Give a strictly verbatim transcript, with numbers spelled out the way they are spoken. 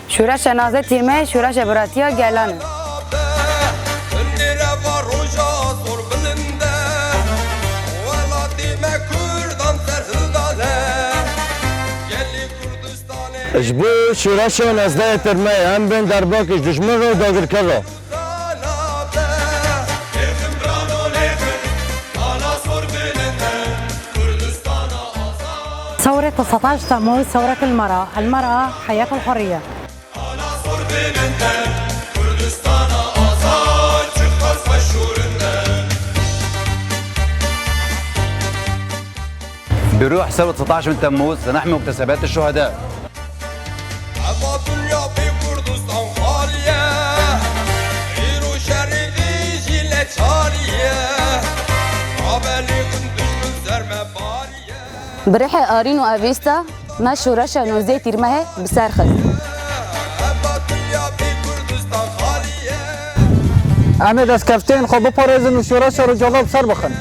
Şoreşa nozdeh Tîrmehê şoreşa biratiya gelan e. Ji bo şoreşa nozdeh Tîrmehê em bên derbakî ji dijmin re û dagirker re. ثورة تسعتاش تموز، ثورة المرأة، المرأة حياة الحرية. بروح ثورة تسعتاش من تموز لنحمي مكتسبات الشهداء. Eva dinya bê Kurdistan xaliye, îro şerê vê jî leçariye. Rabelê min dijmin ser me bariye. Bi rihê arîn û avêsta me şoreşa nozdeh Tîrmehê bi ser xist. Eva dinya bê Kurdistan xaliye. Em ê destkeftiyên xwe biparêzin û şoreşa Rojava bi ser bixin.